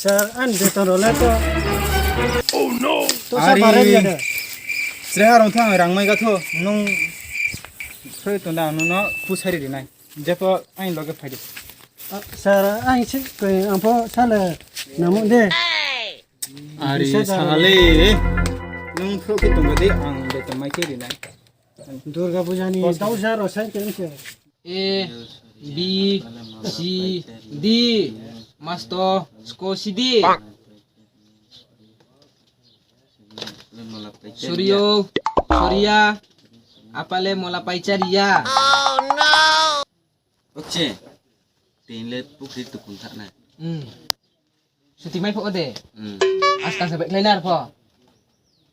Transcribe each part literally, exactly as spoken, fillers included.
Sir, ang beton rao le to. To sa Ari. Bare ya de. Sreha rong thang rang mai ga tho. Nung soi tong da, nung no pusari ri nai. Jepho ang loge phai di. Ah, sir, ang si koi ang pho sale namo de. Ari, sale. Nung phro khe tong de, ang beton mai khe ri nai. Durga Puja ni dau sa rao sai tong se. A, B, C, D. Masto, sko C D. Suryo, surya. Apale mola paichariya. Oche. Tin le pukri tukun thak nai. Hmm. Suti mai pho de. Hmm. Askang se baihkhlai nai arpho.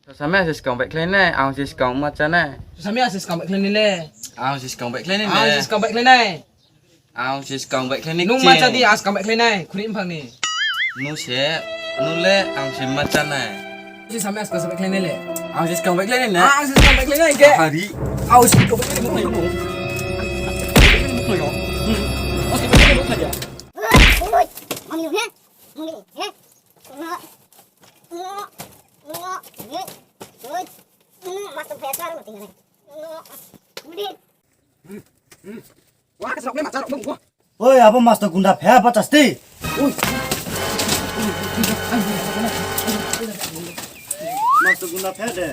Sami asi skang baihkhlai nai, ang si skang ma chá nai. Sami asi skang baihkhlai nai le. Ang si skang baihkhlai nai le. Ang si skang baihkhlai nai. Ang si skang baihkhlai nai. Nung ma chá di, askang baihkhlai nai, khuri mphang ni. Nung se, nung le, ang si ma chá nai. Si sami askang se baihkhlai nai le. Ang si skang baihkhlai nai na. Ang si skang baihkhlai nai ke. Hari. Ang si skang baihkhlai nai. Ang si baihkhlai nai. Mami, he? Mami, he? Master phai ya, sar mati nai. Oi, abo master gunda phe ba chasti. Oi. Master gunda phe de.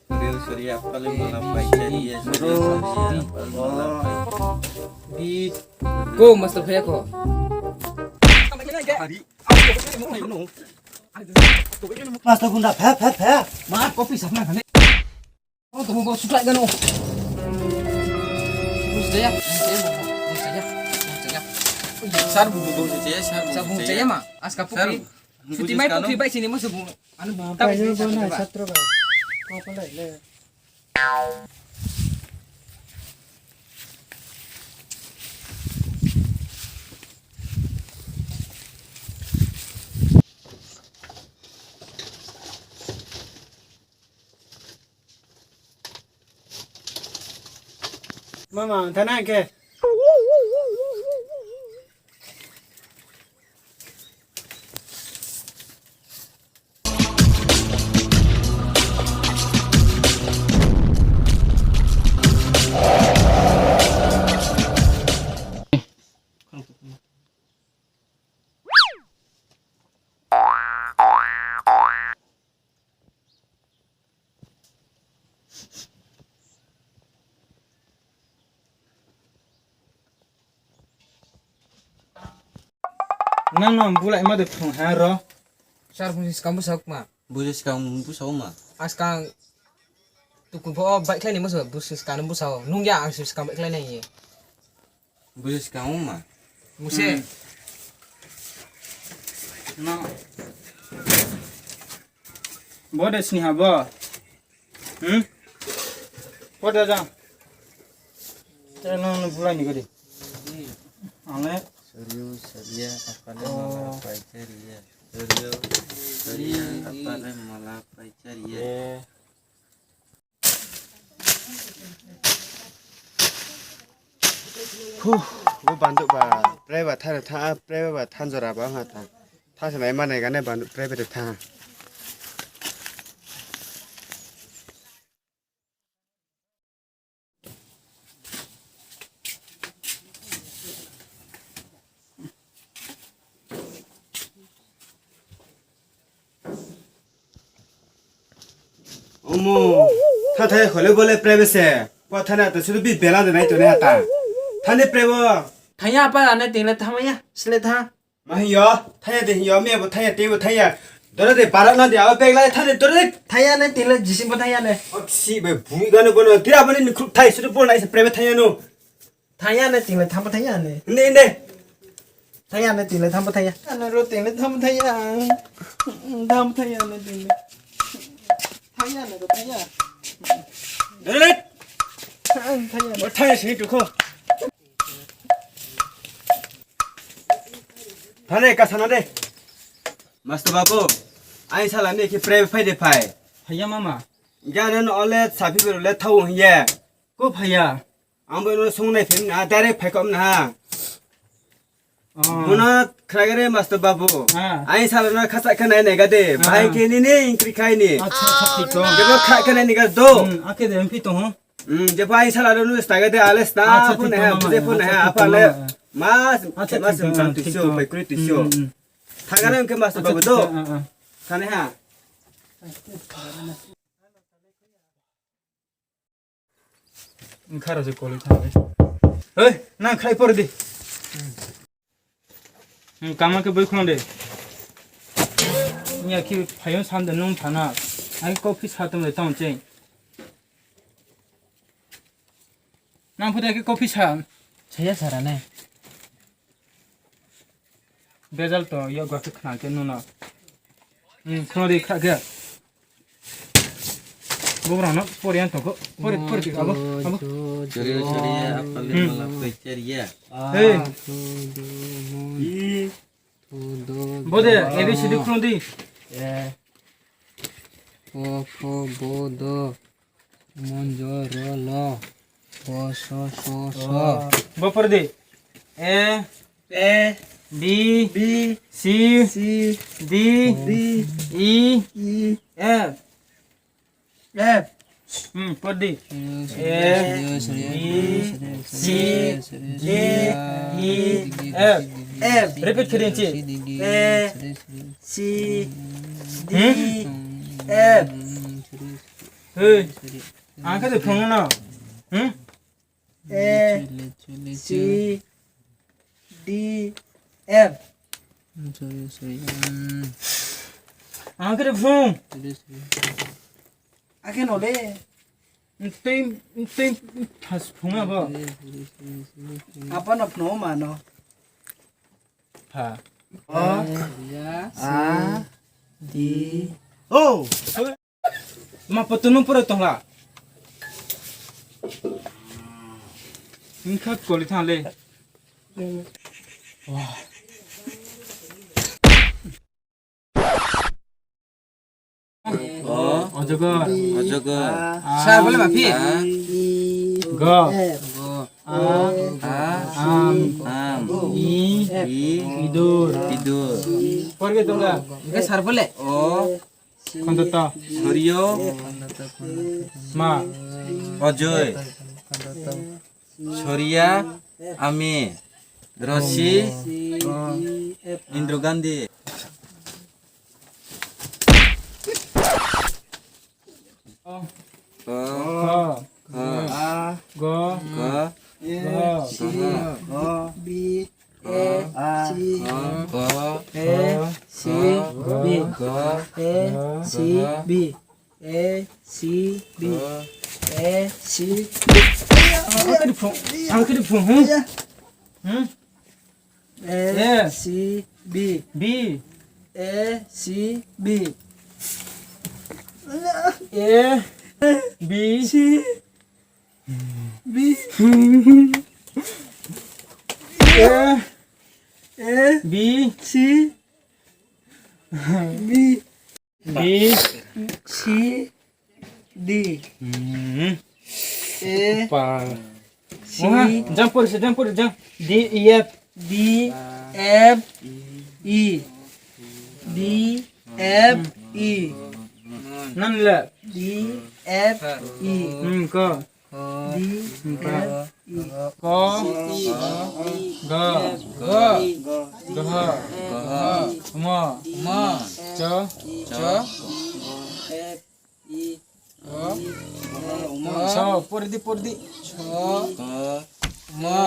Surya, surya, apale mola paichariya, surya, surya, apale mola paichariya. Di. Ko master phai ya ko. Hari. Master gunda phe, phe, phe. Ma, kopi sapna khane. Kau tunggu kau suklai gano. Bus jaya, bus jaya, bus jaya, bus jaya. Sar bu, bu, bus jaya, sar bu, sar bu jaya ma. Aska pukri. Suti mai pukri bai sini musu bu. Anu bu. Apa ya, bu na satro ba. Kau palai le. Mama, ang thana ke. Nang no bulai ma de phung ha ro. Sar phung si skang bwsa ma. Busi skang bwsa ma. Askang tukun pho baihkhlai ni moso busi skang bwsa o. Nung ya ang si skang baihkhlai nai ye. Busi skang ma. Muse. Hmm. No. Bo de sini ha bo. Hmm? Bo de jang. Te no no bulai ni gadi. Ale. Sorry, sorry, apa le mala pai chari ya. Sorry, sorry, apa le mala pai chari ya. Eh. Huh, bo banduk ba, prai ba thana tha, prai ba than jora ba ha tha. Tha se nai manai gane banduk prai ba de tha. Omo, tha thai khole bole prai bese. Pa thana to sudu bi bela de nai to ne hata. Thani prai bo. Thaya pa ane ting le thamaya, sile tha. Ma hiyo, thaya de hiyo, me bo thaya, te bo thaya. Dora de bara na de, awa bag lai thani dora de. Thaya ne ting le jisim bo thaya ne. Oksi be bui gano bono, tira bani ni khrup thai, sudu bol nai se prai bo thaya no. Thaya ne ting le tham bo thaya ne. Inde, inde. Thaya ne ting le tham bo thaya. Ano ro ting le tham bo thaya. Tham thaya ne ting le. Thaya ne ro thaya. Dele. Tham thaya. Bo thaya sini tukho. Thane ka sana de. Master babu, aini sala ni khe prai phai de phai. Phaiya mama. Jani no ole sapi bero le thau hing ye. Ko phaiya. Ang bo no sung nai phim na, direct phai kom na ha. Oh. Bono khragare master babu. Ah. Aing sala no khasa khe nai nai ga de. Ah. Bai khe nini ingkri khai ni. Acha, acha, thik to. Jebo kha khe nai ni ga do. Hmm, ake de mpi to ho. Hmm, jebo aing sala no sta ga de ale sta. Acha, phone thik to, ha, mama, phone acha, ha, thik apa to, le. Mama. Mas, acha, mas thik to, sam ah, tu thik sio, to. Pai kri tu sio. Hmm, hmm. Thagare ke master babu do. Acha, thik to, ah, ah. Thane ha. Nkharo se koli thang le. Hei, nang khai por di. Hmm, kama khe boi khulong de. Nya khi phaiyo san de nung thana. Ai coffee sa tong de tong cheng. Nang phuda khe coffee sa. Saya sara ne. Bezal to yo gua khe khna khe nuna. Hmm, khulong de khra khe. Bo brao no pori an tongkho. Pori, pori, abo, abo. Chori, chori, ya, apal le mala koi chori ya. Hey. I. Bo de, A B C D khulong di. E. Ko, kho, bo, do. Monjo, ro, lo. Bo, so, so, so. Bo pori di. A. A. B. B. C. C. D. D. E. E. F. F. Hmm, pori di. A, B, C, D, E, F. F. Repeat khe di nchi. A, C, D, hmm? F. Hei. Ang khe de phrung no. Hmm? A, C, D, F. Sorry, sorry. Hmm. Ang khe de phrung. Sorry, sorry. Akhe no le. Ntei, ntei, phas phrung abo. Sorry, sorry, sorry, sorry. Apa no phno ma no. Pha. O. Ya. A. D. O. Ma poto nung pore tongla. Nungkha koli thang le. Wah. O. Ojogor. Ojogor. A. Sa bole ma phi? A. Go. Go. A. A. Am. Am. I. I. Idur. Idur. Porge tongla. Engke sar bole? O. Khondoto. Soriyo. Ma. Ojoi. Soriya. Ami. Rosi. Indro Gandhi. Kho. Kho. Kho. A. Go. Go. Go. Go. Go. B. A. C. Go. A. C. B. Go. A. C. B. A. C. B. Go. A. C. B. Ang khe di phrung. Ang khe di phrung, hmm? Hmm? A. A. C. B. B. A. C. B. A. B. C. B. A. A. B. C. B. B. C. D. Hmm. A. Pa. C. Oha, jump por se, jump por, jump. D, E, F. D, F, E. D, F, E. Nan le. D, F, E. Hmm, ko. D, F, E. Ko. Ga. Ga. Ga. Mo. Mo. Cho. Cho. Cho. Por di, por di. Cho. Mo.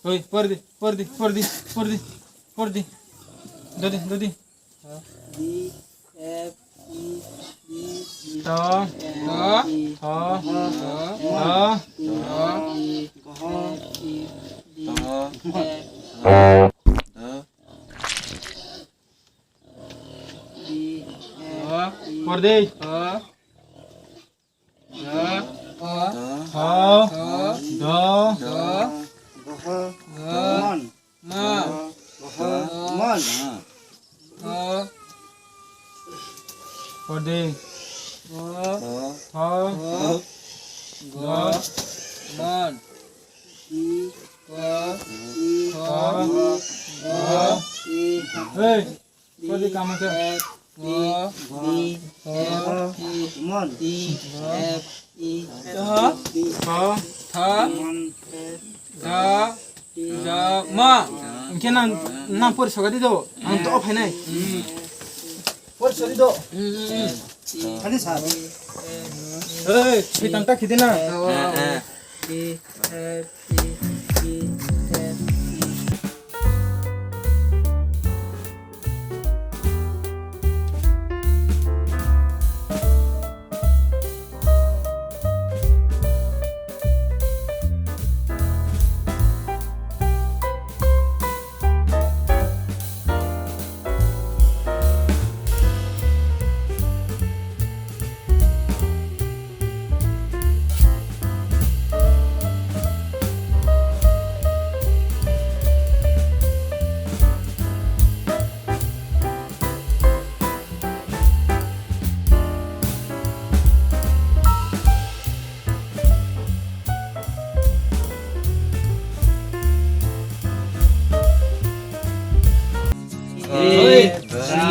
Oi, por di, por di, por di, por di, por di. Dodi, dodi. D, F, E, D, D, to. To. To. To. To. To. D, F, E. Por di. To. To. To. To. To. Do. Do. Pore di. Pho. Pho. Pho. Go. Go. Mon. I. Ko. I. Ko. Go. Go. I. Hei. Pore di kama khe. F, P, Go. B, F, P, Mon. T, F, E, Go. F, P, Go. Tha. Mon, F, Ga. Ga, ma. Hing khe nang, nang pore soka di do. Ang to phai nai. Pore soka di do. Khani sa. Hei, soitang ta khidi na. Oi,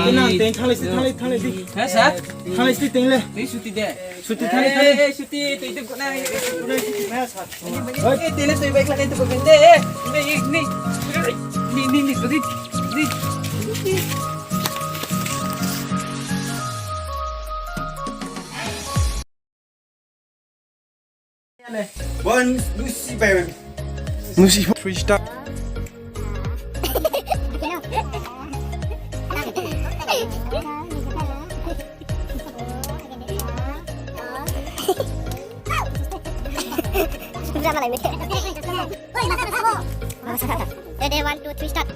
kenang teng thanglai si, thanglai, thanglai di. Ha, sir? Thanglai si teng le. Tei suti de. Suti thanglai, thanglai. Eh, suti, tei de kona. Oi. Eh, tei le tei bai khlai de ko de. Eh, ni, ni. Ni, ni, ni, suti. Ni. Bon, nusi bai. Nusi three star. Ready, one, two, three, start.